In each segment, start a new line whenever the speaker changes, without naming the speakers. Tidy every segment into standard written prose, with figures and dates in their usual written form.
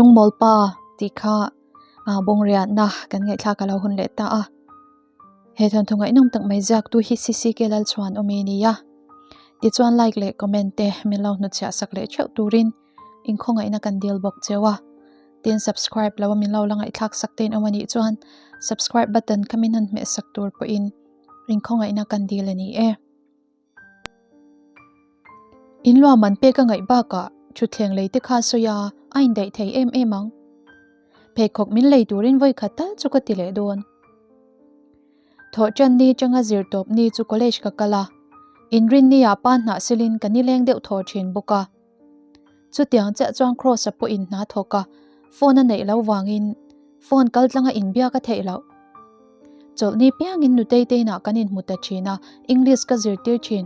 Thinlung mawl pa tih kha bawngriatna kan ngaihthlak a lo hun leh ta a. He thawnthu ngaihnawm tak mai ziaktu hi CCK Lalchhuan awm i nia. Tichuan like leh comment te min lo hnutchhiah sak leh theuh turin inkhawngaihna kan dil bawk cheu a. Tin subscribe lo a min lo la ngaihthlak sak te in awm a nih chuan subscribe button kha min han hmeh sak tur pawhin inkhawngaihna kan dil a ni e. In luahman pek a ngaih bakah thutthleng lei te kha a sawi a, a indaih thei em em ang. Pheikhawk min lei turin vawi khat tal chu ka ti leh dawn. Thawhṭan ni changa zir tawp ni chu college ka kal a, inrinni ah pa hnah silin ka nileng deuh thaw ṭhin bawk a. Chutiang chiah chuan Kross-a pawhin hna thawk a, phone a neih loh vangin phone kal tlanga inbiak a theih loh. Chawlhni piangin Nutei te inah kan inhmu ta thin a, English ka zirtir thin.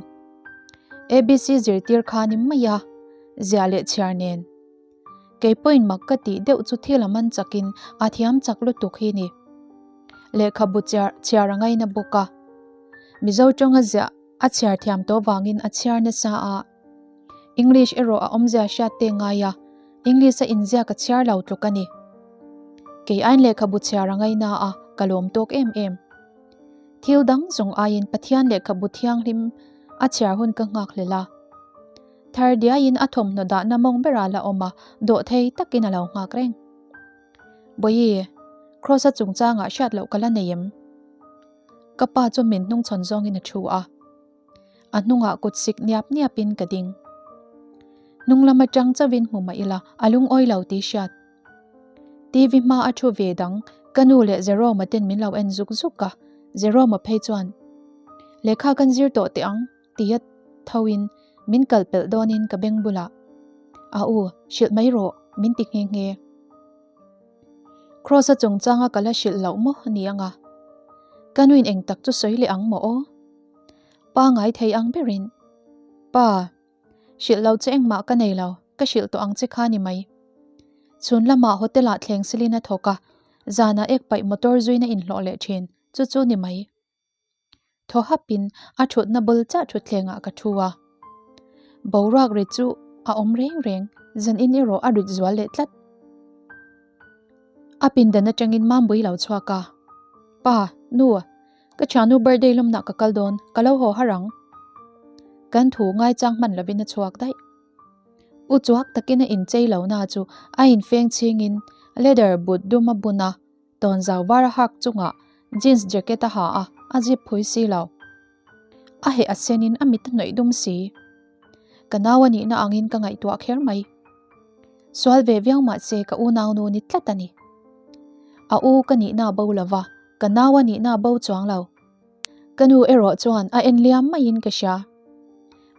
ABC zirtir kha ni mai a, ziah leh chhiar nen. Kei pawhin mak ka tih deuh chu thil a man chakin a thiam chak lutuk hi ni. Lehkhabu chiar chhiar a ngaina bawk a. Mizo tawnga ziah a chhiar thiam tawh vangin a chhiar nasa a. English erawh a awmzia hriat te ngai a, English a inziak a chhiar lo tluk a ni. Kei ain lehkhabu chhiar a ngaina a, ka lawm tawk em em. Thil dang zawng aiin Pathian lehkhabu thianghlim a chhiar hun ka nghak hlel a. Thar diaiin a thawmhnaw dahna mawng berah la awm a, dawh thei takin a lo nghak reng. Bawihi, Kross-a chungchangah hriat loh ka la nei em? Ka pa chu min hnungchhawn zawngin a thu a. A hnungah kut sik niap niapin ka ding. Hnung lam atang chauhin hmu mah ila a lungawi lo tih hriat. TV hma a thu ve dang ka nu leh Jerome-a ten min lo en zuk zuk a, Jerome-a phei chuan Lehkha kan zir tawh teh ang tia thoin min kal pelh dawnin ka beng bulah A u, hrilh mai rawh min ti nghe nghe. Kross-a chungchanga ka la hrilh loh maw ni anga? Ka nuin eng tak chu sawi leh ang maw aw? Pa ngai thei ang berin, Pa, hrilh lo che engmah ka nei lo, ka hrilh tawh ang che kha ni mai. Chhun lamah hotel-ah thleng silin a thawk a, zanah ek paih motor zuina inhlawh leh thin, chu chu ni mai. Thaw hapin a thutna bul chiah thutthlengah ka thu a. Boruak rit chu a awm reng reng, zanin erawh a rit zual leh tlat. A pindan atangin Mambui lo chhuak a, Pa, nu, Ka thiannu birthday lawmnah ka kal dawn, ka lo haw har ang. Kan thu ngaichang hman lovin a chhuak daih. U chuak takin a inchei lo na chu a infeng chhingin leather but dum a bun a, tawnzau var a hak chungah jeans jacket a ha a, a zip phui si lo. A heh a senin a mit a hnawih dum si. Ka nau a nihna angin ka ngaihtuah kher mai. Sual ve viau mahse ka unau nu ni tlat a ni. A u ka nihna bo lova, ka nau a nihna bo chuang lo. Ka nu erawh chuan a en liam maiin ka hria.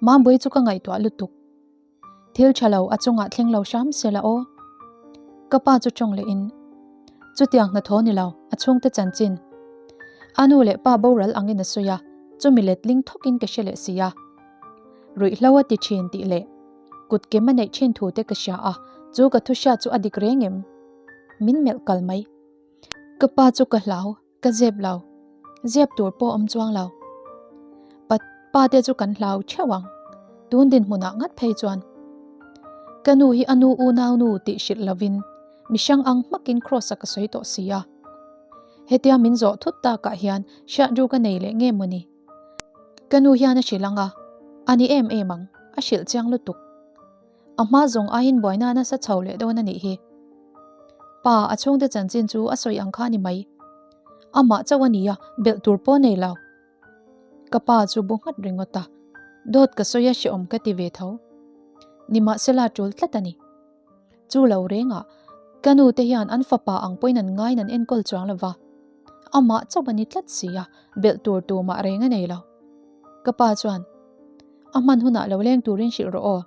Mambui chu ka ngaihtuah lutuk. Thil tha lo a chungah thleng lo hram se la aw. Ka pa chu tawng lehin, Chutiang hnathawh ni lo, a chhungte chanchin. A nu leh pa boral angin a sawi a, chumi letling thawkin ka hre leh si a. Ruihhlo a ti thin tih leh kut kem a neih thin thu te ka hria a, chu ka thu hriat chu a dik reng em? Min melh kal mai. Ka pa chu ka hlau, ka zep lo. Zep tur pawh awm chuang lo. Pa pa te chu kan hlau theuh ang. Tun dinhmunah ngat phei chuan. Ka nu hi a nu unau nu tih hrilh lovin mi hrang ang hmakin Kross-a ka sawi tawh si a. Hetia min zawh thut takah hian hriat ru ka nei leh nge mawni? Ka nu hian a hrilh ang a, a ni em em ang, a hrilh chiang lutuk. A hma zawng aiin buaina nasa chho leh dawn a nih hi. Pa, a chhungte chanchin chu a sawi ang kha a ni mai. Amah chauh a ni a, belh tur pawh nei lo. Ka pa chu bu nghat ringawt a, dawt ka sawi a hrehawm ka ti ve tho. Nimahsela tul tlat a ni. Chu lo rengah, ka nu te hian an fapa ang pawhin an ngaiin an enkawl chuang lo va. Amah chauh a ni tlat si a, belh tur tumah reng a nei lo. Ka pa chuan, A hman hunah lo leng turin hrilh rawh aw.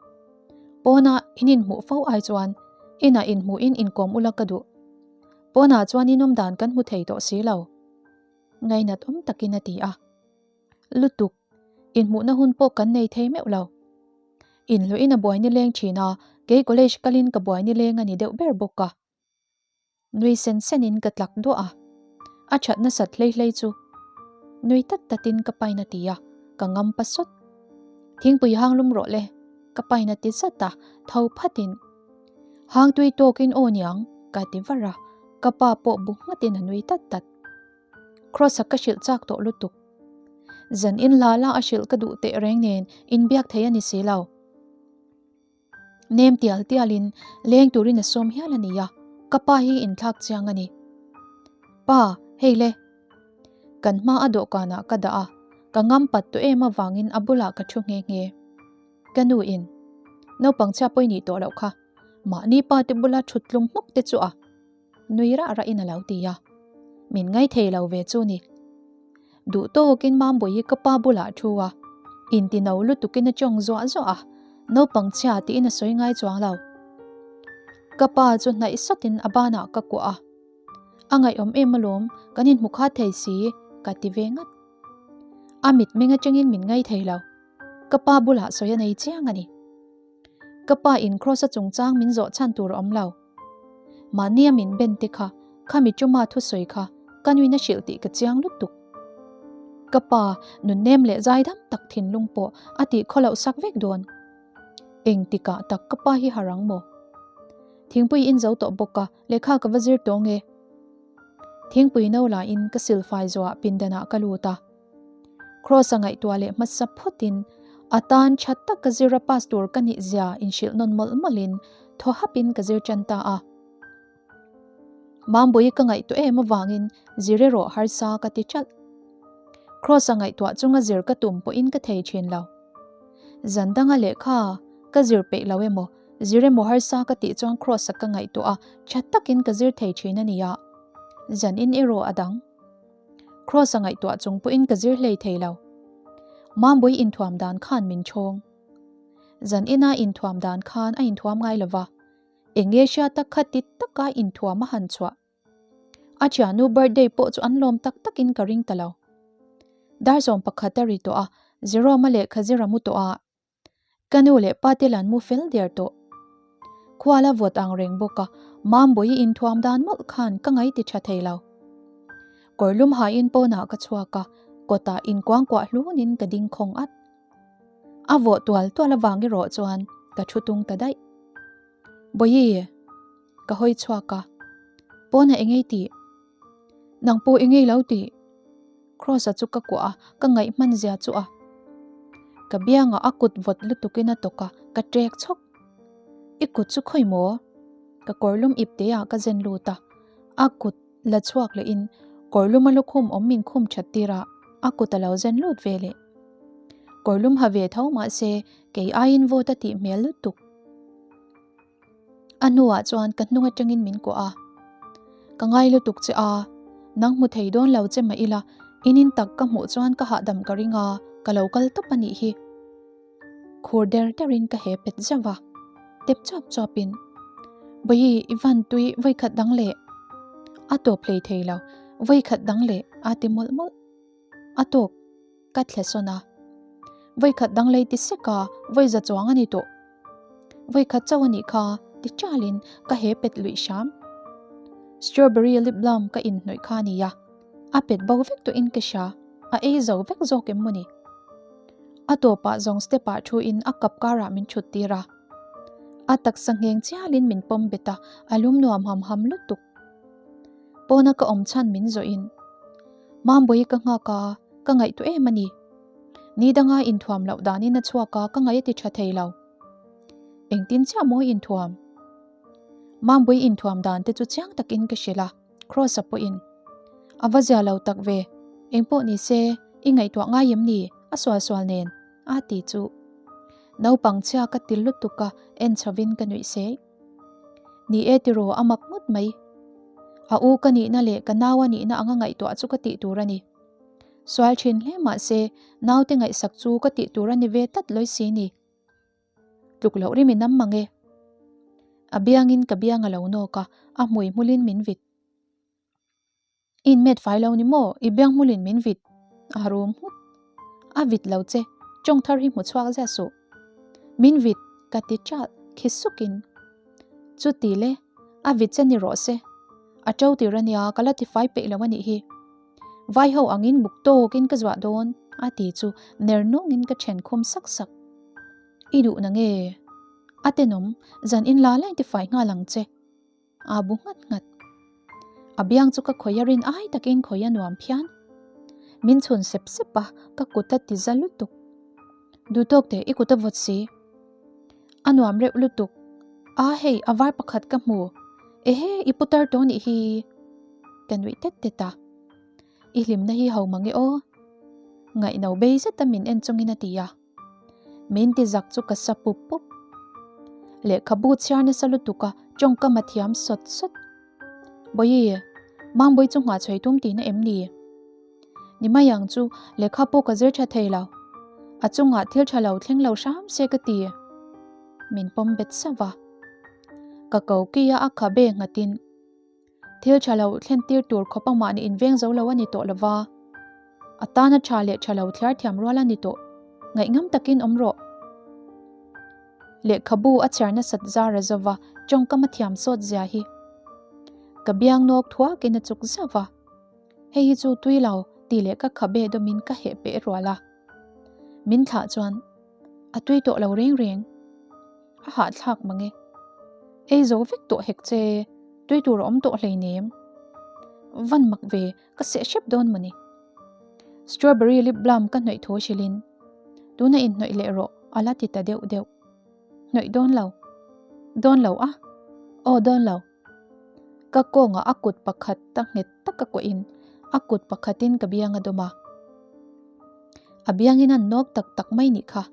Pawnah in inhmuh fo ai chuan inah inhmuhin inkawm ula ka duh. Pawnah chuan inawm dan kan hmu thei tawh si lo. Ngainat awm takin a ti a. Lutuk, inhmuhna hun pawh kan nei thei meuh lo. Inhluin a buai nileng thin a, kei college kalin ka buai nileng a ni deuh ber bawk a. Nui sen senin ka tlak duah a, a that nasat hlei hlei chu nui tat tatin ka pain a ti a, ka ngam pa sawt. Thingpui hang lum rawh le, ka pain a ti zat a, tho phatin. Hang tui tawkin aw niang, ka ti var a, ka pa pawh bu nghatin a nui tat tat. Kross-a ka hrilh chak tawh lutuk. Zan in la la a hrilh ka duh teh reng nen inbiak thei a ni si lo. Nem tial tialin leng turin a sawm hial a ni a, ka pa hi inthlak chiang a ni. Pa, hei le. Kan hma a dawhkanah ka dah a, ka ngam pat tawh em avangin a bulah ka thu nghe nghe. Ka nu in, Naupang chhia pawi nih tawh loh kha, mahni pa te bula thut tlum hmuk te chu a nui rah rah in a lo ti a, min ngaithei lo ve chu ni. Duh tawkin Mambawi ka pa bulah thu a, inti no lutukin a chawng zuah zuah a, naupang chhia tiin a sawi ngai chuang lo. Ka pa chu hnaih sawtin a banah ka kuah a, A ngaihawm em alawm, kan inhmu khat thei si, ka ti ve ngat. A mitmeng atangin min ngaithei lo. Ka pa bulah sawi a nei chiang a ni. Ka pa in Kross-a chungchang min zawh chhan tur a awm lo. Mahnia min ben te kha, khami chuma thusawi kha ka nuin a hrilh tih ka chiang lutuk. Ka pa nunnem leh zaidam tak thinlung pawh a tih khaw loh sak vek dawn. Engtikah tak ka pa hi har ang maw? Thingpui in zo tawh bawk a, lehkha ka va zir tawng e. Thingpui no lahin ka silfai zawhah pindanah ka lut a. Kross-a ngaihtuah leh hmasa phawtin a tan tha tak ka zir a pass tur ka nih zia inhrilh nawn mawlh mawlhin thaw hapin ka zir tan ta a. Mambawi ka ngaihtuah em avangin zir erawh harsa ka ti ṭalh. Kross-a ngaihtuah chunga zir ka tum pawhin ka thei ṭhin lo. Zan danga lehkha ka zir peih lo emaw, zir emaw harsa ka tih chuan Kross-a ka ngaihtuah a, ṭha takin ka zir thei ṭhin a nia. Zan in erawh a dang. Kross-a ngaihtuah chung pawhin ka zir hlei thei lo. Mambawi inthuam dan khan min chhawng. Zan ina inthuam dan khan a inthuam ngai lo va, eng nge hria tak kha ti taka inthuam a han chhuah. A thiannu birthday pawh chu an lawm tak takin ka ring ta lo. Dar 11 a ri tawh a, Jerome-a lehkha zir a mu tawh a. Ka nu leh pa te lan mu fel der tawh. Khual a vawt ang reng bawk a, Mambawi inthuam dan mawlh khan ka ngai ti tha thei lo. Kawrlum hain pawnah ka chhuak a, kawtah inkuangkuah hlunin ka ding khawng at. A vawh tual tual avang erawh chuan ka thu tung ta daih. Bawi, ka hawi chhuak a, pawnah engei tih? Nang pawh engei lo tih? Kross-a chu ka kuah a, ka ngaih hman zia chu a. Ka biangah a kut vawt lutukin a tawk a, ka ṭek chhawk. I kut chu khawi maw? Ka kawrlum ip teah ka zen lut a, a kut la chhuak lehin kawrlum a lukhum awm min khum ṭhat tir a, a kut a lo zen lut ve leh. Kawrlum ha ve tho mahse kei aiin vawt a tih hmel lutuk. A hnuah chuan ka hnung atangin min kuah a, Ka ngai lutuk che a, nang hmu thei dawn lo che mah ila, in in tak ka hmuh chuan ka hahdam ka ring a, ka lo kal tawp a nih hi. Khur der derin ka he pet zauh a, tep chuap chuapin, Bawihi, i van tui vawikhat dang leh. A tawp hlei thei lo, vawikhat dang leh a ti mawlh mawlh. A tawk. Ka thle sawn a. Vawikhat dang lei ti sek a, vawi za chuang a ni tawh. Vawikhat chauh a nih kha, ti ṭalin ka he pet luih hram. Strawberry lip balm ka inhnawih kha a nia, a pet bo vek tawhin ka hria, a ei zo vek zawk em maw ni? A tawpah zawng step ah thuin a kap karah min ṭhut tir a. A taksa ngheng chialin min pawm bet a, a lum nuam ham ham lutuk. Pawna ka awm chhan min zawhin, Mambawi ka nghak a, ka ngaihtuah em a ni. Ni danga inthuam loh danin a chhuak a, ka ngaih a ti tha thei lo. Engtin chiah maw inthuam? Mambawi inthuam dan te chu chiang takin ka hrilh a, Kross-a pawhin, A va zia lo tak ve, engpawh ni se, i ngaihtuah ngai em ni, a sual sual nen, a ti chu. Naupang chhia ka ti lutuk a, en chhovin ka nuih sei. Ni e tiraw a mak ngawt mai. A u ka nihna leh ka nau a nihna anga ngaihtuah chu ka tih tur a ni. Sual thin hle mah se, naute ngaihsak chu ka tih tur a ni ve tlat lawi si ni. Tluk loh rim in am mang e. A biangin ka biang a lo nawk a, a hmui hmulin min vit. I inmet fai lo ni maw? I biang hmulin min vit a rum nghut. A vit lo che, tawng thar hi hmu chhuak zia suh. Min vit ka ti ṭalh khi sukin. Chuti le, a vit che ni rawh se. A ṭo tir a nia, ka la ti fai peih lo a nih hi. Vai ho angin buk tawkin ka zuah dawn, a ti chu ner nungin ka ṭhen khum sak sak. I duh na nge? A tenawm, zan in la lain tifai nghal ang che. Aa bu nghat nghat. A biang chu ka khawih a rin ai takin khawih a nuam phian. Min chhun sep sep a, ka kut a ti za lutuk. Duhtawk teh i kut a vawt si. A nuam reuh lutuk. Aa hei a var pakhat ka hmu. Ehe i putar tawh nih hi. Ka nuih tet tet a. I hlimna hi ho mang e aw. Ngaihno bei zeta min en chungin a ti a. Min ti zak chu ka sa pup pup. Lehkhabu chhiar nasa lutuk a tawngkam a thiam sawt sawt. Bawihi, Mangbawi chu nghah chhawi tum tihna em ni? Ni mai ang chu lehkha pawh ka zir tha thei lo. A chungah thil tha lo thleng lo hram se ka ti. Min pawm bet sauh a. Ka ko ki a a khabe nghatin. Thil tha lo thlen tir tur khawp a mahni inveng zo lo a ni tawh lova, a tana tha leh tha lo thliar thiam rual a ni tawh. Ngaihngam takin awm rawh. Lehkhabu a chhiar nasat zar a zova, tawngkam a thiam sawt zia hi. Ka biang nawk thuakin a chuk zauh va. Hei hi chu tui lo tih leh ka khabe dawmin ka heh peh rual a. Min thlah chuan a tui tawh lo reng reng. A hahthlak mang e. Ei zo vek tawh hek che, tui tur a awm tawh hleinem. Van mak ve, ka seh hrep dawn mawni. Strawberry lip balm ka hnawih thu hrilhin, tuna inhnawih leh rawh a la ti ta deuh deuh. Hnawih dawn lo. Dawn lo a? Aw dawn lo. Ka kawngah a kut pakhat ta nghet taka kuahin a kut pakhatin ka biang a dawm a. A biangin a nawk tak tak mai nih kha.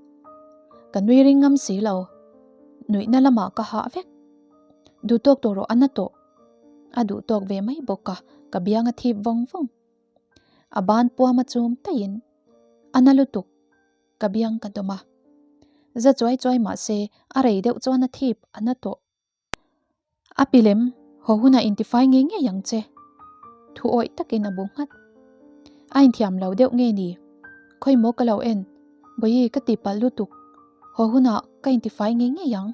Ka nui ring ngam si lo. Nuihna lamah ka hah vek. Duhtawk tawh rawh a na tawh. A duhtawk ve mai bawk a, ka biang a thip vawng vawng. A ban puam a chum taihin a na lutuk. Ka biang ka dawm a. Za chuai chuai mah se a rei deuh chuan a thip a na tawh. A pi lem, haw hunah intifai ngei ngei ang che. Thu awih takin a bu nghat. A inthiam lo deuh nge ni? Khawi maw ka lo en, Bawihi ka tihpalh lutuk, haw hunah ka intifai ngei ngei ang.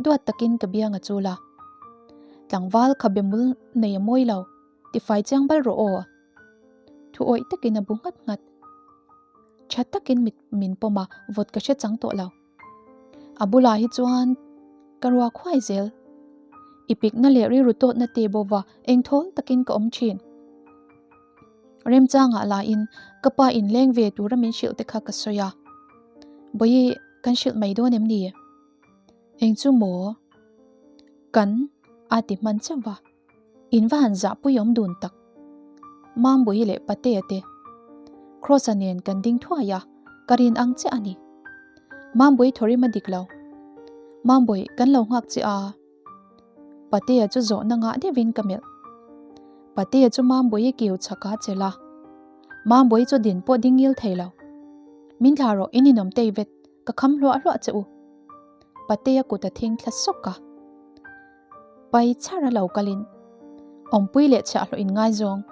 Duat takin ka biang a chul a. Tlangval khabe mul nei a mawi lo, tifai chiang bal rawh aw. Thu awih takin a bu nghat nghat. Tha takin mit min pawm a, vawt ka hre chang tawh lo. A bulah hi chuan ka ruak huai zel. I pikna leh rilru tawtna te bova engthawl takin ka awm thin. Remchangah lahin ka pa inleng ve tura min hrilh te kha ka sawi a. Bawihi kan hrilh mai dawn em ni? Eng chu maw? Kan a ti hman chauh va. In va han zahpui awm dun tak. Mambuii leh Patea te Kross-a nen kan ding thuai a, ka rin ang chiah a ni. Mambuii thawrim a dik lo. Mambuii, kan lo nghak che a. Patea chu zawhna ngah deuhin ka melh. Patea chu Mambuii kiu chhaka chelh a. Mambuii chu din pawh ding ngil thei lo. Min thlah rawh, in inawm tei vet. Ka kham hluah hluah che u. Patea kut a thing thla sawk a. Pai chhar a lo kalin awmpui leh chhiahhlawh in ngaizawng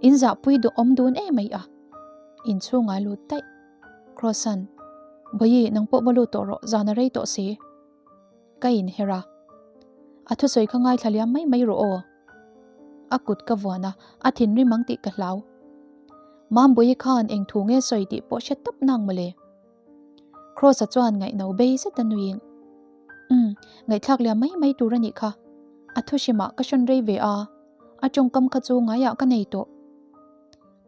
in zahpui duh awm dun em mai a. Inchhungah lut daih. Kross-a'n, Bawihi, nang pawh va lut tawh rawh, zan a rei tawh si. Ka inher a. A thusawi kha ngaithla liam mai mai rawh aw. A kut ka vuan a, a thinrim ang tih ka hlau. Mambawihi khan eng thu nge sawi tih pawh hre tawp nang mawle. Kross-a chuan ngaihno bei zet a nuiin, Umm, ngaihthlak liam mai mai tur a nih kha. A thu hrimah ka hrawn rei ve a, a tawngkam kha chu ngaiah ka nei tawh.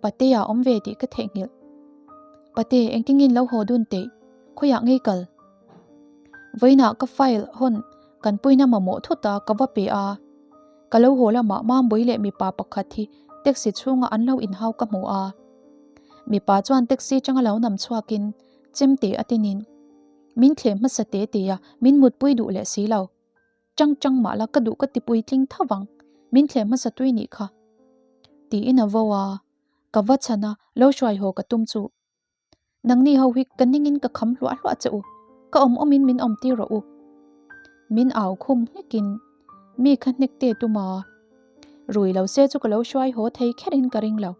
Patea awm ve tih ka theihnghilh. Pate, engtingin lo haw dun teih? Khawiah ngei kal? Vawiinah ka file hawn kan puina mamawh thut a, ka va pe a. Ka lo haw lamah Mambawi leh mipa pakhat hi taxi chhungah an lo inhau ka hmu a. Mipa chuan taxi changa lo nam chhuakin chemte a tinin min thlem hmasa te te a, min mutpui duh leh si lo. Chang chang mah la ka duh ka ti puitling tho vang, min thlem hmasa tui nih kha. Tiin a vo a, ka va chhan a, lo hruai haw ka tum chu. Nangni ho hi ka ningin ka kham hluah hluah che u, ka awm awmin min awm tir rawh u. Min au khum hnekin mi kha hnek te tum a, rui lo se chu ka lo hruai haw thei kherin ka ring lo.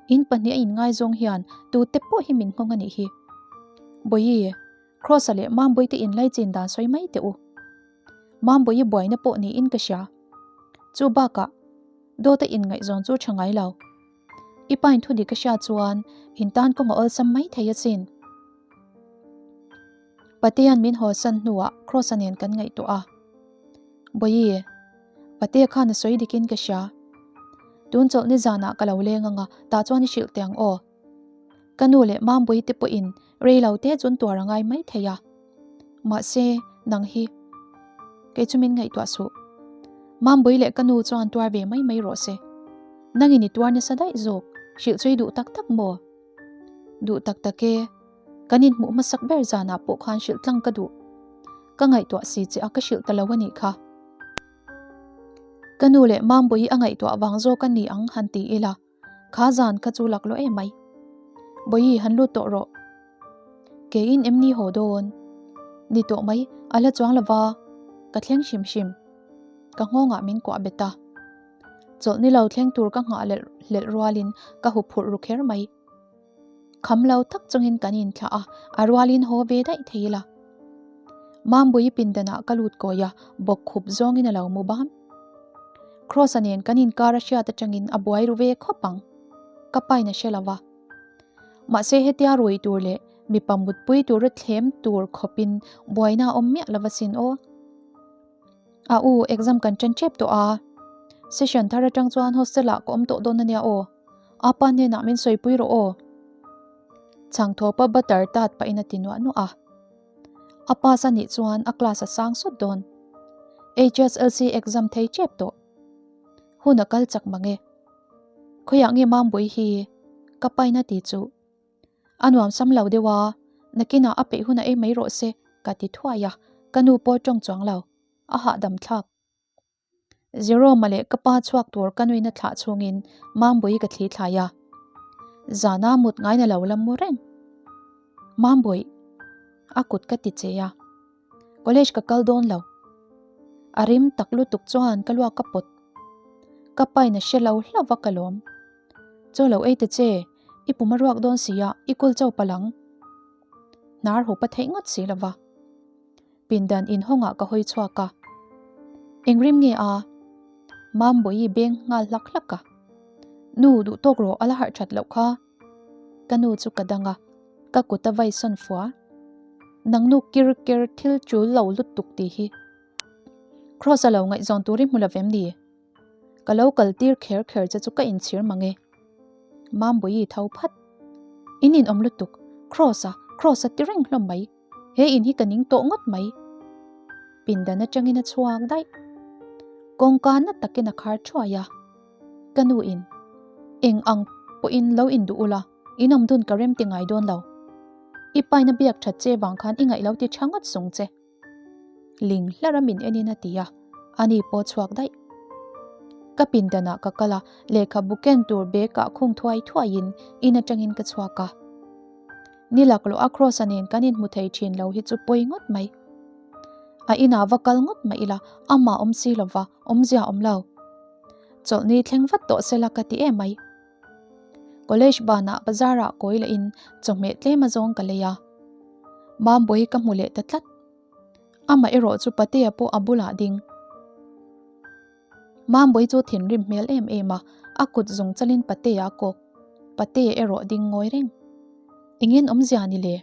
In pahnih a inngaizawng hian tute pawh hi min nghawng a nih hi. Bawihi, Kross-a leh Mambawi te inlaichin dan sawi mai teh u. Mambawi buaina pawh niin ka hria. Chu bakah, dawta inngaihzawn chu tha ngai lo. I pain thu dik a hriat chuan in tan kawng a awlsam mai thei asin. Patea'n min hawsan hnuah Kross-a nen kan ngaihtuah a. Bawihi, Patea khan a sawi dikin ka hria. Tun chawlh ni zanah ka lo leng anga tah chuan i hrilh teh ang aw. Ka nu leh Mambawi te pawhin rei lo te chun tuar a ngai mai thei a. Mahse, nang hi kei chu min ngaihtuah suh. Mambawi leh ka nu chuan tuar ve mai mai rawh se. Nangin i tuar nasa daih zawk, hrilh chu i duh tak tak maw? Duh tak tak e. Kan inhmuh hmasak ber zanah pawh khan hrilh tlang ka duh. Ka ngaihtuah si che a ka hrilh ta lo a nih kha. Ka nu leh Mambawi a ngaihtuah vang zawk a ni ang han ti ila, kha zan kha chu laklawh em mai. Bawihi han lut tawh rawh. Keiin em ni haw dawn? Ni tawh mai, a la chuang lova, ka thleng hrim hrim. Ka nghawngah min kuah bet a. Chawlh ni lo thleng tur ka nghah lelh rualin ka huphurh ru kher mai. Kham lo tak chungin kan inthlah a, a rualin haw ve daih thei ila. Mambuii pindanah ka lut kawi a, bawk khup zawngin a lo mu bam. Kross-a nen kan inkar a hriat atangin a buai ru ve khawp ang. Ka pain a hre lo va. Mahse hetia rui tur leh mipa mutpui tura thlem tur khawpin buaina a awm miah lo va sin aw. A u, exam kan ṭan ṭep tawh a. Session thar atang chuan hostel-ah ka awm tawh dawn ania aw. A pa hnenah min sawipui rawh aw. Chhangthawpa butter tat pahin a ti nuah nuah a. A pass a nih chuan a class a sang sawt dawn. HSLC exam thei tep tawh. Hun a kal chak mang e. Khawiah nge Mambawi hi ka pain a ti chu. A nuam sam lo deuh a, nakinah a peih hunah ei mai rawh se ka ti thuai a, ka nu pawh tawng chuang lo. A hahdam thlak. Jerome-a leh ka pa chhuak tur ka nuina thlah chhungin Mambawi ka thli thlai a. Zana mut ngaina lo la mu reng. Mambawi, a kut ka ti che a. College ka kal dawn lo. A rim tak lutuk chuan ka luak ka pawt. Ka pain a hre lo hlauh va ka lawm. Chaw lo ei ta che, i pum a ruak dawn si a, i kul chaw palh ang. Hnar hup a theih ngawt si lo va. Pindan inhawngah ka hawi chhuak a. Eng rim nge a? Mambawi beng nghal hlak hlak a. Nu, duh tawk rawh, a la harh that loh kha. Ka nu chu ka dang a, ka kut a vai sawn fua. Nang nu kir ker thil tul lo lutuk tih hi. Kross a lo ngaihzawn tur i hmu lo vem ni? Ka lo kal tir kher kher che chu ka inchhir mang e. Mambawi tho phat. In inawm lutuk, Kross a, Kross a ti reng hlawm mai. He in hi ka ning tawh ngawt mai. Pindan atangin a chhuak daih. Kawngka na takin a khar thuai a. Ka nu in, Eng ang pawhin lo induh ula, in awm dun ka rem ti ngai dawn lo. I paina biak that che vang khan i ngaih lo ti tha ngawt sung che. Ling hlar a min enin a ti a, ani pawh chhuak daih. Ka pindanah ka kal a, lehkhabu ken tur bag ah khung thuai thuaiin in atangin ka chhuak a. Ni laklawh a Kross-a nen kan inhmu thei thin lo hi chu pawi ngawt mai. A inah va kal ngawt mah ila amah awm si lova awmzia awm lo. Chawlhni thleng vat tawh sela ka ti em mai. College banah bazar-ah kawi lahin chawhmeh tlem azawng ka lei a. Mambawi ka hmu leh ta tlat. Amah erawh chu Patea pawh a bulah ding. Mambawi chu thinrim hmel em em a, a kut zung chalin Patea a kawk. Patea erawh ding ngawi reng. Engin awmzia ni le?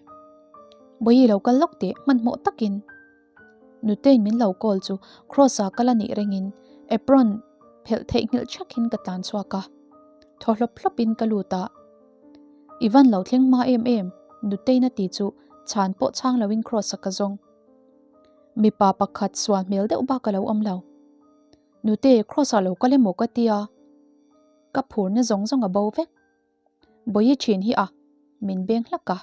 Bawihi lo kal lawk teh, hmanhmawh takin. Nutein min lo call chu Kross-a kal a nih rengin apron phelh theihnghilh thakin ka tlan chhuak a. Thaw hlawp hlawpin ka lut a. I van lo thleng hma em em, Nutein a ti chu chhan pawh chhang loin Kross-a ka zawng. Mipa pakhat sual hmel deuh bak a lo awm lo. Nute, Kross-ah lo kal emaw ka tia. Ka phurna zawng zawng a bo vek. Bawihi thin hi a, min beng hlak a.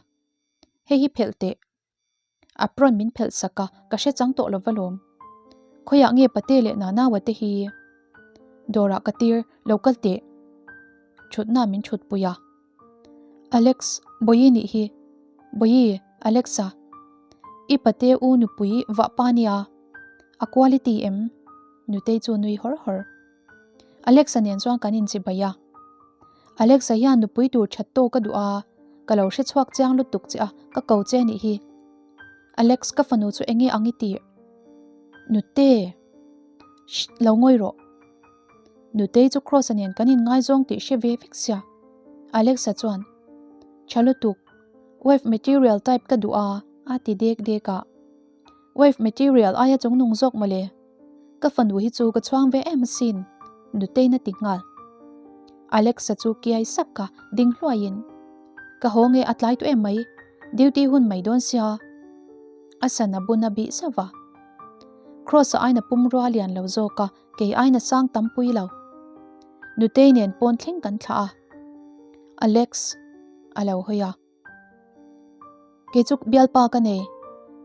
Hei hi phelh teh. Apron min phelh sak a, ka hre chang tawh lo va lawm. Khawiah nge Pate leh Nanaua te hi? Dawrah ka tir, lo kal teh. Thutna min thutpui a. Alex, Bawihi nih hi. Bawihi, Alexa. I pate u nupui vah pa nia. A quality em? Nutei chu nui hawr hawr. Alexa nen chuan kan inchibai a. Alexa hian nupui tur that tawk a duh a, ka lo hre chhuak chiang lutuk che a, ka ko che nih hi. Alex, ka fanu chu enge ang i tih? Nute! Shh, lo ngawi rawh. Nutei chu Kross-a nen kan inngaizawng tih hre ve vek sia. Alexa chuan, Tha lutuk, wife material type ka duh a, A ti dek dek a. Wife material aia chungnung zawk mawle. Ka fanu hi chu ka chhuang ve em asin, Nutei'n a ti nghal. Alexa chu kiai sak a, ding hluaiin, Ka haw nge a tlai tawh em mai, duty hun mai dawn sia. A sana bun a bih zauh a. Kross-a aina pumrua lian lo zawk a, kei aina sang tam pui lo. Nutei nen pawn thleng kan thlah a. Alex a lo hawi a. Kei chu bialpa ka nei.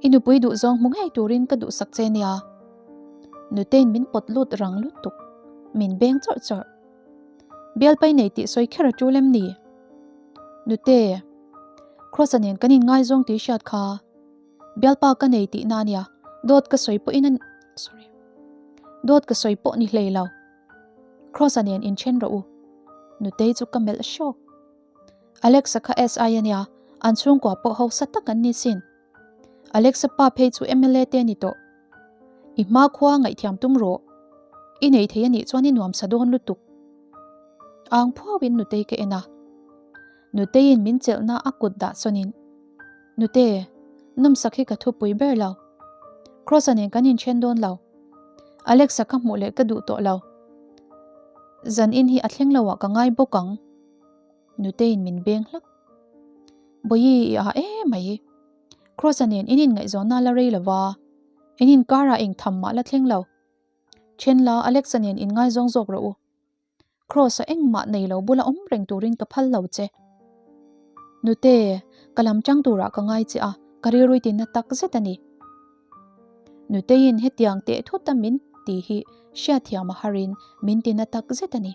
I nupui duhzawng hmu ngei turin ka duhsak che nia. Nutei'n min pawt lut rang lutuk. Min beng chawrh chawrh. Bialpa i nei tih sawi kher a tul em ni? Nute, Kross-a nen kan inngaizawng tih i hriat kha. Bialpa ka nei tihna a nia. Dawt ka sawi pawhin a sorry. Dawt ka sawi pawh ni hlei lo. Kross-a nen inthen rawh u. Nutei chu ka melh hrawk. Alexa kha SI a nia, an chhungkua pawh hausa tak an ni sin. Alexa pa phei chu mla te a ni tawh. I hma khua ngaihthiam tum rawh. I nei thei a nih chuan i nuamsa dawn lutuk. Ang phuauin Nutei ka en a. Nuteiin min chelhna a kut dah sawnin, Nute, nawmsak hi ka thupui ber lo. Kross-a nen kan inthen dawn lo. Alexa ka hmuh leh ka duh tawh lo. Zan in hi a thleng lo ah ka ngai bawk ang. Nuteiin min beng hlak. Bawihi i ah em mai. Kross-a nen in inngaihzawnna la rei lo va, in inkarah eng tham mah la thleng lo. Then la, Alex-a nen inngaizawng zawk rawh u. Kross-a engmah nei lo bula awm reng turin ka phal lo che. Nute, ka lam tang turah ka ngai che a, ka rilrui tinna tak zet a ni. Nuteiin hetiang teh thut a min ti hi hriatthiam a harin min tina tak zet a ni.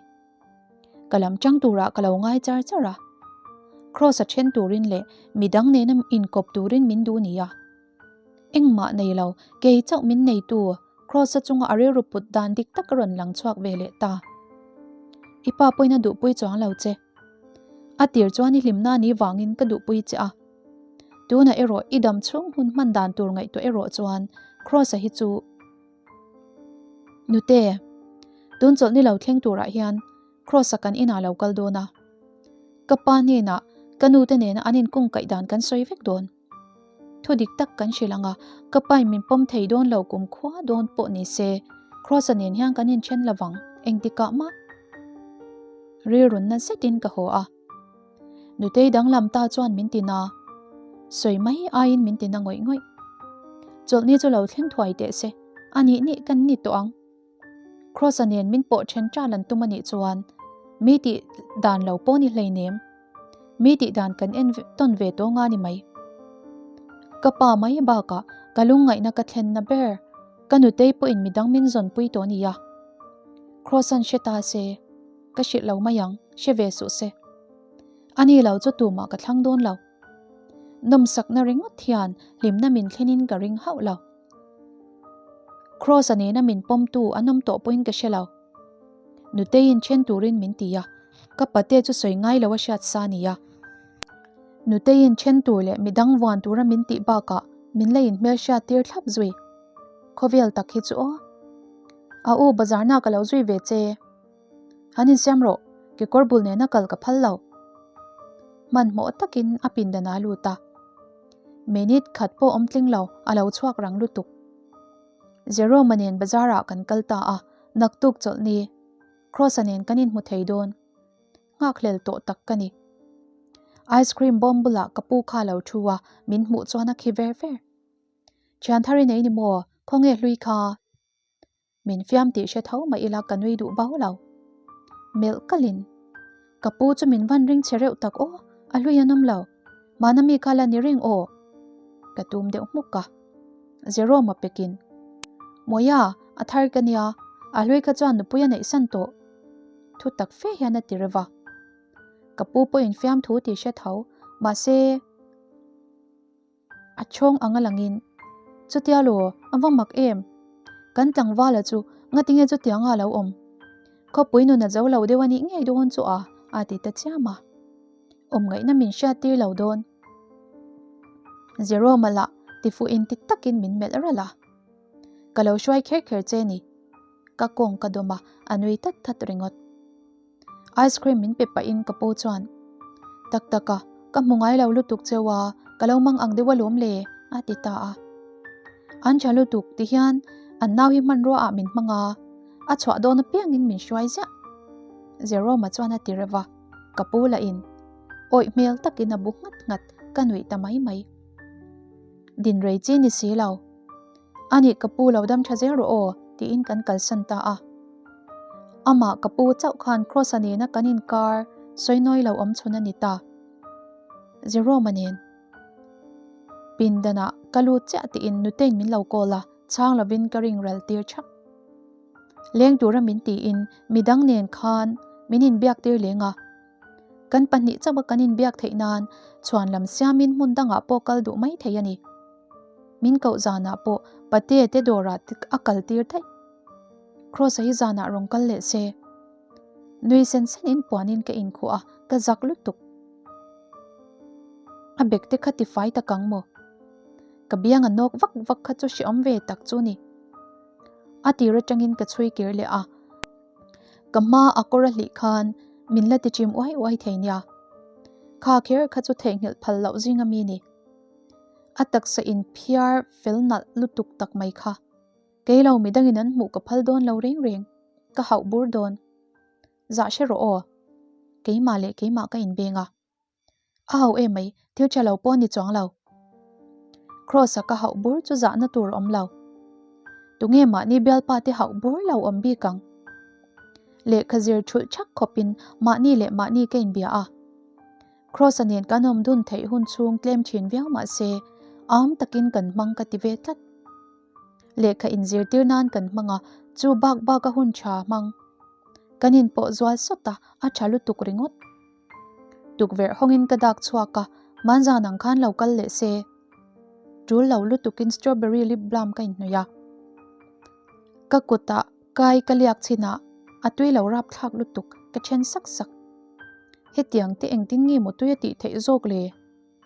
Ka lam chang turah ka lo ngai char char a. Kross-a then turin leh midang nena inkawp turin min duh ni a. Engmah nei lo, kei chauh min neitu Kross-a chunga a rilru put dan dik tak a rawn lang chhuak ve leh ta. I pa pawhin a duhpui chuang lo che. A tir chuan i hlimna ni vangin ka duhpui che a. Tunah erawh i dam chhung hun hman dan tur ngaihtuah erawh chuan Kross-a hi chu Nute, tun chawlhni lo thleng turah hian Kross-a kan inah lo kal dawn a. Ka pa hnenah ka nute nena an inkungkaih dan kan sawi vek dawn. Thu dik tak kan hrilh ang a, ka pain min pawm thei dawn lo kum khua dawn pawh ni se, Kross-a nen hian kan inthen lovang, engtikah mah. Rilrunna zetin ka haw a. Nutei danglam ta chuan min ti na. Sawi mai aiin min ti na ngawih ngawih. Chawlhni chu lo thleng thuai teh se, a nih nih kan ni tawh ang. Kross-a nen min pawh then ṭal an tum a nih chuan mi tih dan lo pawh ni hleinem. Mi tih dan kan en tawn ve tawh nga ni mai. Ka pa mai bakah ka lungngaihna ka thlenna ber ka nutei pawhin midang min zawnpui tawh nia. Kross-a'n hre ta se. Ka hrilh lo mai ang, hre ve suh se. Ani lo chu tumah ka thlang dawn lo. Nawmsakna ringawt hian hlimna min thlenin ka ring hauh lo. Kross-a nena min pawmtu an awm tawh pawhin ka hre lo. Nuteiin then turin min ti a, ka pate chu sawi ngai lo a hriat sa nia. Nuteiin then tur leh midang vuan tura min tih bakah min la inhmelhriat tir thlap zui. Khawvel tak hi chu aw. A u, bazarna ka lo zui ve che. Han insiam rawh, kekawr bul nena kal ka phal lo. Hmanhmawh takin a pindan a lut a. Minute khat pawh awm tling lo, a lo chhuak rang lutuk. Jerome-a nen bazar ah kan kal ta a, naktuk chawlhni. Kross-a nen kan inhmu thei dawn. Nghakhlel tawh tak ka ni. Ice cream bawm bulah ka pu kha lo thu a, min hmuh chuan a khi ver ver. Thian thar i nei ni maw, khawnge hlui kha? Min fiam tih hre tho mah ila ka nui duh bau lo. Melh kalin, Ka pu chu min van ring che reuh tak aw, a hlui an awm lo. Mahna mi kha la ni reng aw. Ka tum deuh hmuk a. Jerome-a pekin, Mawia, a thar ka nia, a hlui kha chuan nupui a neih san tawh. Thu tak fe hian a ti reuh a. Ka pu pawhin fiamthu tih hre tho, mahse, A chhawng ang a langin, Chutia law, a va mak em? Kan tlangvala chu ngatinge chutianga a lo awm? Khawpui nun a zo lo deuh a nih ngei dawn chu a, a ti ta chiam a. Awm ngaihna min hriat tir lo dawn. Jerome-a lah tifuh inti takin min melh ralh a. Ka lo hruai kher kher che ni. Ka kawng ka dawm a, a nui tat tat ringawt. Ice cream min pe pahin ka pu chuan, Tak tak a, ka hmu ngai lo lutuk cheu a, ka lo mang ang deuh alawm le, A ti ta a. An tha lutuk ti hian an nau hi hmanrua ah min hmang a, a chhuah dawn apiangin min hruai ziah. Jerome-a chuan a ti reuh a, ka pu lah in awih hmel takin a bu nghat nghat ka nuih ta mai mai. Din rei chi ni si lo. Anih ka pu lo dam tha zel rawh aw tiin kan kalsan ta a. Amah ka pu chauh khan Kross-a nena kan inkar sawi nawi lo awm chhun a ni ta. Jerome-a nen pindanah ka lut chiah tiin Nutei'n min lo call a, chhang lovin ka ring ral tir thak. Leng tura min tiin midang nen khan min inbiak tir leng a. Kan pahnih chauha kan inbiak theih nan chhuan lam siamin hmun dangah pawh kal duh mai thei a ni. Min koh zanah pawh Patea te dawrah a kal tir daih. Kross-a hi zanah rawn kal leh se. Nui sen senin puanin ka inkhuh a, ka zak lutuk. A bag te kha tifai tak ang maw? Ka biang a nawk vak vak kha chu hreawm ve tak chu ni. A tir atangin ka chhui kir leh a. Ka hma a kawr a hlih khan min la ti chim uai uai thei nia. Kha kher kha chu theihnghilh phal loh zing a mi ni. A taksa in phiar fel nalh lutuk tak mai kha. Kei lo midangin an hmuh ka phal dawn lo reng reng. Ka hauh bur dawn. Zah hre rawh aw. Keimah leh keimah ka inbeng a. A hauh em mai, thil tha lo pawh a ni chuang lo. Kross-a ka hauh bur chu zahna tur a awm lo. Tunge mahni bialpa te hauh bur lo awm bik ang? Lehkha zir thulh thak khawpin mahni leh mahni ka inbia a. Kross-a nen kan awm dun theih hun chhung tlem thin viau mah se, am takin kan hmang ka ti ve tlat. Lehkha inzirtir nan kan hmang a, chu bak bak a hun tha hmang. Kan inpawh zual sawt a, a tha lutuk ringawt. Tukverh hawngin ka dak chhuak a, hmanzan ang khan lo kal leh se. Tul lo lutukin strawberry lip balm ka inhnawih a. Ka kutah kai ka liak chhin a, a tui lo rapthlak lutuk, ka then sak sak. Hetiang te engtin nge maw tui a tih theih zawk le?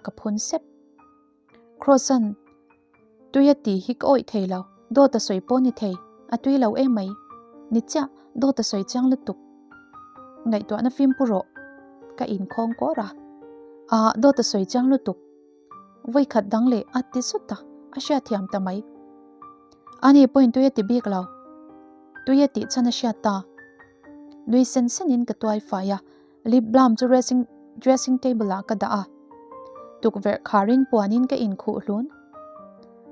Ka phun sep. Kross-a'n Tui a tih hi ka awih thei lo, dawt a sawi pawh ni thei, a tui lo em mai. Ni chiah, dawt a sawi chiang lutuk. Ngaihtuahna fimpu rawh. Ka inkhawng kawr a. Aa, dawt a sawi chiang lutuk. Vawikhat dang leh a ti zut a, a hriatthiam ta mai. Ani pawhin tui a ti bik lo. Tui a tih chhan a hriat ta. Nui sen senin ka tuai fai a, Lip balm chu dressing dressing table ah ka dah a, tukverh kharin puanin ka inkhuh hlun.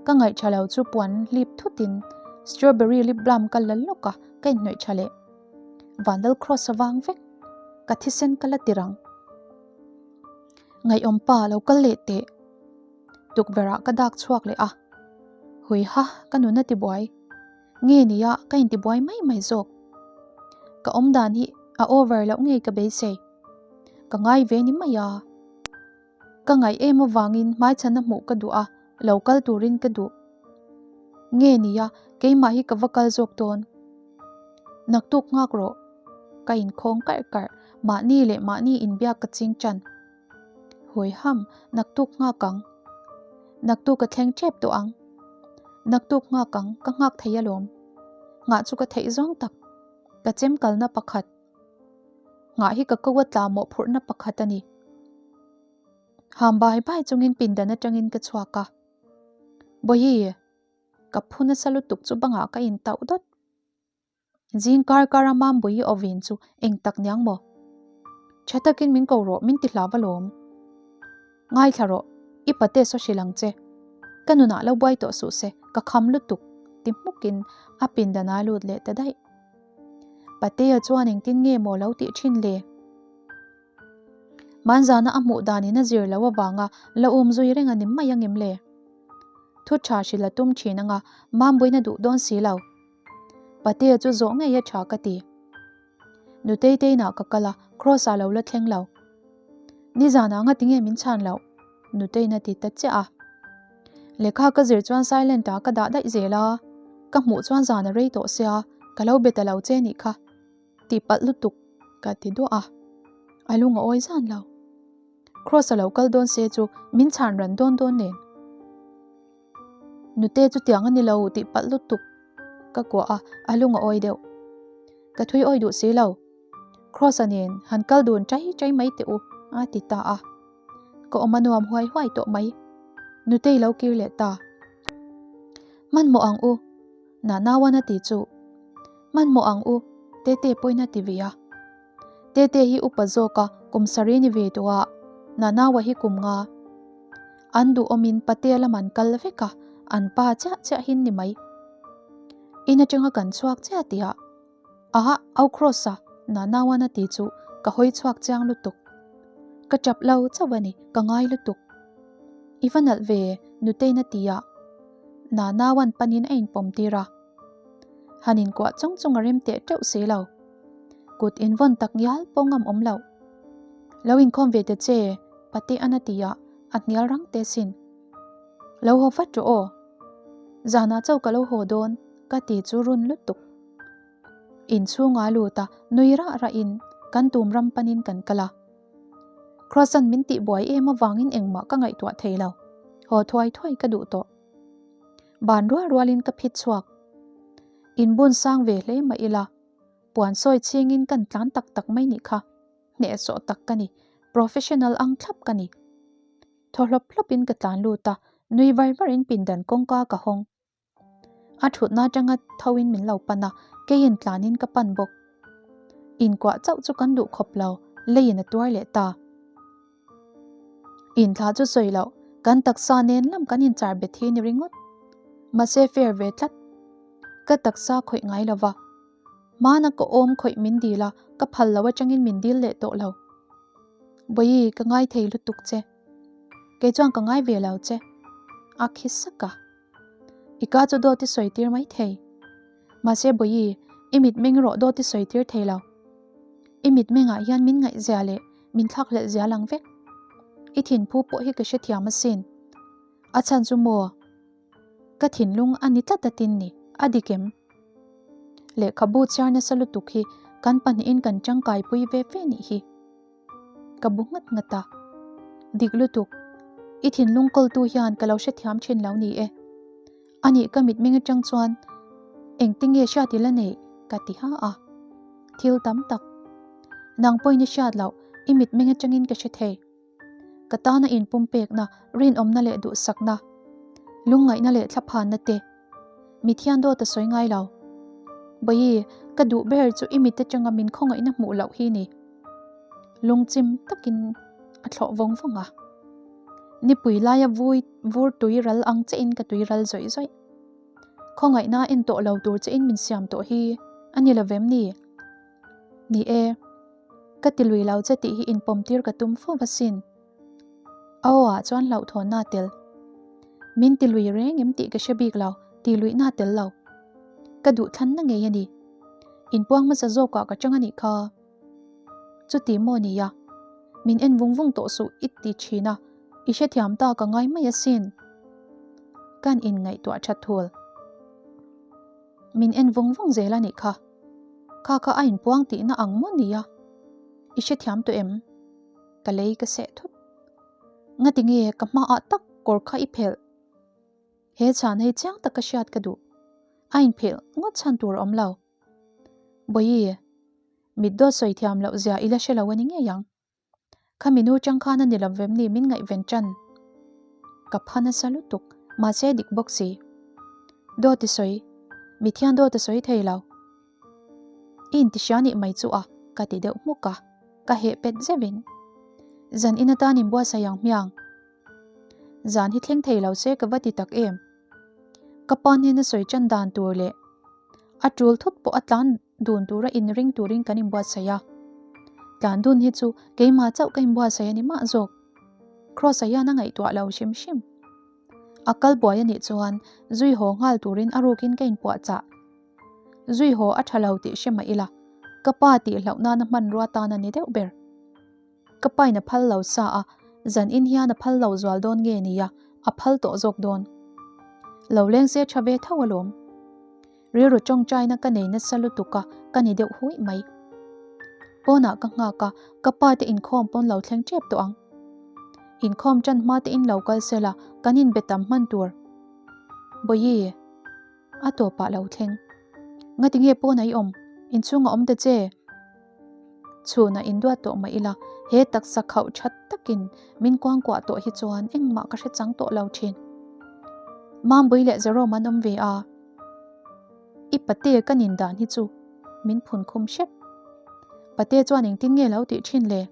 Ka ngaih tha lo chu puan hlip thutin strawberry lip balm ka la lawk a, ka inhnawih tha leh. Vandal cross a vang vek, ka thisen ka la tir ang. Ngaihawm pa lo kal leh teh. Tukverh ah ka dak chhuak leh a, Huiha ka nun a tibuai. Nge nia ka intibuai mai mai zawk. Ka awm dan hi a over loh ngei ka beisei. Ka ngai ve ni mai a. Ka ngaih em avangin hmaichhana hmuh ka duh a, lo kal turin ka duh. Nge nia keimah hi ka va kal zawk dawn. Naktuk nghak rawh. Ka inkhawng karh karh, mahni leh mahni inbiak ka ching tan. Huiham, naktuk nghak ang. Naktuk ka thleng tep tawh ang. Naktuk nghak ang, ka nghak thei alawm. Nghah chu ka theih zawng tak. Ka chem kalna pakhat. Nghah hi ka ko a tla mawhphurhna pakhat a ni. Ham bai bai chungin pindan atangin ka chhuak a. Bawihi, ka phu nasa lutuk chu bangah ka intauh dawt. Zing kar kar a Mambawi awin chu eng tak niang maw? Tha takin min ko rawh, min ti hlau alawm. Ngaithla rawh, i pate saw hrilh ang che. Ka nunah lo buai tawh suh se, ka kham lutuk, ti hmukin a pindan a lut leh ta daih. Patea chuan engtin nge maw lo tih thin le? Hmanzana a hmuh danin a zir loh avanga la um zui reng a ni mai angem le? Thu tha hrilh a tum thin anga Mambawiin a duh dawn si lo. Patea chu zawh ngei a tha ka ti. Nutei te inah ka kal a, Kross ah lo la thleng lo. Nizan ah ngati nge min chhan loh? Nuteiin a ti ta chiah a. Lehkha ka zir chuan silent ah ka dah daih zel a, ka hmuh chuan zan a rei tawh sia, ka lo be ta lo che nih kha. Tihpalh lutuk ka ti duah a, a lung a awi zan lo. Kross a lo kal dawn se chu min chhan ran dawn dawn nen. Nute chu tiang a ni lo tih palh lutuk ka kuah a, a lung a awi deuh. Ka thui awi duh si lo. Kross-a nen han kal dun chai chai mai teh u a ti ta a. Ka awm a nuam huai huai tawh mai. Nutei lo kir leh ta. Hmanhmawh ang u, Nanauan a ti chu. Hmanhmawh ang u, Tete pawhin a ti ve a. Tete hi upa zawk a, kum sarih ni ve tawh a, Nanaua hi kum nga. An duhawmin Patea lam an kal vek a, an pa chiah chiahin ni mai. In atanga kan chhuak chiah tihah, Aha, au Kross a, Nanauan a ti chu ka hawi chhuak chiang lutuk. Ka tap lo chauh a ni, ka ngai lutuk. I va nalh ve, Nutei'n a ti a. Nanauan panin a inpawm tir a. Han inkuah chung chung a rem teh teuh si lo. Kut invawn tak ngial pawh ngam awm loh. Lo inkhawm ve ta che, Pate'an a ti a, a hnial rang teh sin. Lo haw vat rawh aw. Zanah chauh ka lo haw dawn, ka ti chu run lutuk. Inchhunga lut a, nui rah rahin kan tum ram panin kan kal a. Cross-a'n min tihbuai em avangin engmah ka ngaihtuah thei lo. Haw thuai thuai ka duh tawh. Ban rual rualin ka phit chhuak. Inbun sang ve hle mah ila, puan sawi chhingin kan tlan tak tak mai nih kha. Hnehsawh tak ka ni, professional ang thlap ka ni. Thaw hlawp hlawpin ka tlan lut a, nui var varin pindan kawngka ka hawng. A thutna atanga thoin min lo pan a, keiin tlanin ka pan bawk. Inkuah chauh chu kan duh khawp lo, leiin a tuar leh ta. Inthla chu sawi loh, kan taksa nen lam kan inchar bet hi ni ringawt. Mahse fair ve tlat. Ka taksa khawih ngai lo va. Hmana ka awm khawih min dil a, ka phal lo atangin min dil leh tawh lo. Bawihi, ka ngai thei lutuk che. Kei chuan ka ngai ve lo che. A khi sak a. I ka chu dawt i sawi tir mai thei. Mahse Bawihi, i mitmeng erawh dawt i sawi tir thei lo. I mitmengah hian min ngaihzia leh min thlakhlelh zia lang vek. I thinphu pawh hi ka hrethiam asin. A chhan chu maw? Ka thinlung a ni tlat atin ni, a dik em? Lehkhabu chhiar nasa lutuk hi kan pahnihin kan tangkaipui ve ve nih hi. Ka bu nghat nghat a. Dik lutuk. I thinlung kawltu hian ka lo hrethiam thin lo ni e. Anih ka mitmeng atang chuan engtinge hriat ila neih ka ti ha a. Thil tam tak. Nang pawhin i hriat loh i mitmeng atangin ka hre thei. Ka tana inpumpekna, rinawmna leh duhsakna, lungngaihna leh thlaphanna te mithian dawt a sawi ngai lo. Bawihi, ka duh ber chu i mit atanga min khawngaihna hmuh loh hi ni. Lungchim takin a thlawh vawng vawng a. Nipui laia vui vur tui ral ang chiahin ka tui ral zawih zawih. Khawngaihna en tawh lo tur chiahin min siam tawh hi a ni lo vem ni? Ni e, ka ti lui lo che tih hi inpawm tir ka tum fo asin. A aw ah chuan hlauhthawnna a tel. Min ti lui reng em tih ka hre bik lo, ti luihna a tel lo. Ka duhthlanna ngei a ni. Inpuang hmasa zawkah ka chang a nih kha. Chuti maw nia, min en vung vung tawh suh i ti thin a, i hrethiam ta ka ngai mai asin. Kan inngaihtuah that thul. Min en vung vung zel a nih kha. Kha kha a inpuang tihna ang maw nia, i hrethiam tawh em? Ka lei ka seh thut. Ngati nge ka hmaah tak kawr kha i phelh? He chhan hei chiang taka hriat ka duh. A inphelh ngawt chhan tur a awm lo. Bawihi, mit dawt sawi thiam loh zia i la hre lo a ni ngei ang. Khami nu chang khan a ni lo vem ni min ngaihven tan. Ka pha nasa lutuk, mahse dik bawk si. Dawt i sawi, mit hian dawt a sawi thei lo. I intihria nih mai chu a, ka ti deuh hmuk a, ka heh pet zeuhin. Zan in atan inbuatsaih ang hmiang. Zan hi thleng thei lo se ka va ti tak em. Ka pa hnena sawi tan dan tur leh a tul thut pawh a tlan dun tura inring turin kan inbuatsaih a. Tlan dun hi chu keimah chauh ka inbuatsaih a ni mah zawk. Kross-a hian a ngaihtuah lo hrim hrim. A kal buai a nih chuan zui haw nghal turin a rukin ka inpuahchah. Zui haw a tha lo tih hre mah ila, ka pa tih hlauh nana hmanrua tan a ni deuh ber. Ka pain a phal lo sa a, zan in hian a phal lo zual dawn nge nia, a phal tawh zawk dawn. Lo leng se tha ve tho alawm. Rilru tawngtaina ka nei nasa lutuk a, ka ni deuh huih mai. Pawnah ka nghak a, ka pa te inkhawm pawn lo thleng tep tawh ang. Inkhawm tan hma te in lo kal sela, kan inbe tam hman tur. Bawihi. A tawpah lo thleng. Ngati nge pawnah i awm? Inchhungah awm ta che. Chhunah induat tawh mah ila, he taksa khauh that takin min kuangkuah tawh hi chuan engmah ka hre chang tawh lo thin. Mambui leh Jerome an awm ve a, I pate ka nin dan hi chu min phun khum hrep. Pate chuan engtin nge lo tih thin le?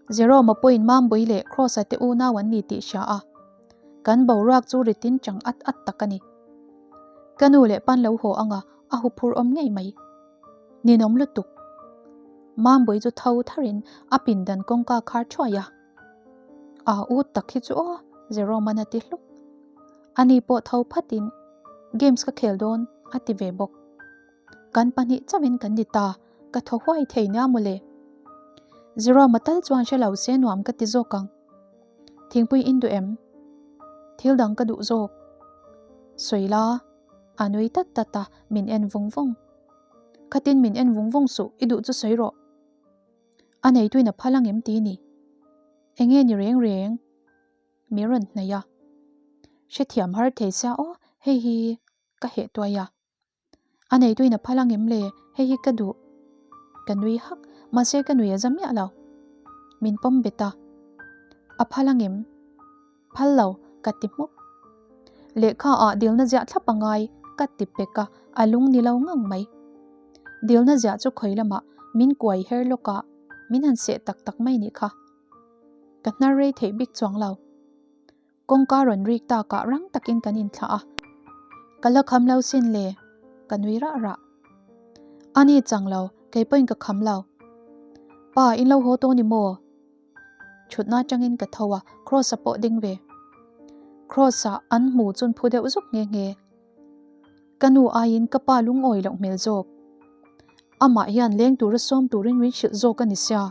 Jerome-a pawhin Mambui leh Kross-a te unau an ni tih hria a, kan boruak chu ri tin chang at at tak a ni. Ka nu leh pan lo haw anga a huphur awm ngei mai. Ninawm lutuk. Mambui chu tho tharin a pindan kawngka khar thuai a. A u tak hi chu aw, Jerome-a'n a ti hluk. Ani pawh tho phatin games ka khel dawn a ti ve bawk. Kan pahnih chauhin kan ni ta, ka thaw huai thei nia mawle. Jerome-a tal chuan hre lo se nuam ka ti zawk ang. Thingpui in duh em? Thil dang ka duh zawk. Sawi la, a nui tat tat a, min en vung vung. Khatin min en vung vung suh, i duh chu sawi rawh. A neituin a phal ang em ti ni? Enge ni reng reng? Mi rawn hnaih a. Hrethiam har thei sia aw, hei hi ka heh tuai a. A neituin a phal ang em le, hei hi ka duh. Ka nui hak, mahse ka nui a za miah lo. Min pawm bet a. A phal ang em? Phal lo, ka ti hmuk. Lehkha ah dilna ziah thlap a ngai, ka ti pek a, a lung ni lo ngang mai. Dilna ziah chu khawi lamah min kuai her lawk a, min han seh tak tak mai nih kha. Ka hnar rei theih bik chuang lo. Kawngka rawn rik takah rang takin kan inthlah a, Ka la kham lo sin le, ka nui rah rah. A ni chang lo, kei pawhin ka kham lo. Pa, in lo haw tawh ni maw? Thutna atangin ka tho a, Kross-a pawh ding ve. Kross-a an hmu chun phu deuh zuk nghe nghe. Ka nu aiin ka pa lungawi loh hmel zawk. Amah hian leng tura sawm turin min hrilh zawk a ni sia.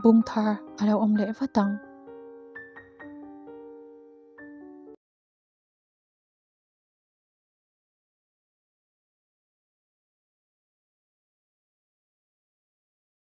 Bung thar a lo awm leh vat ang.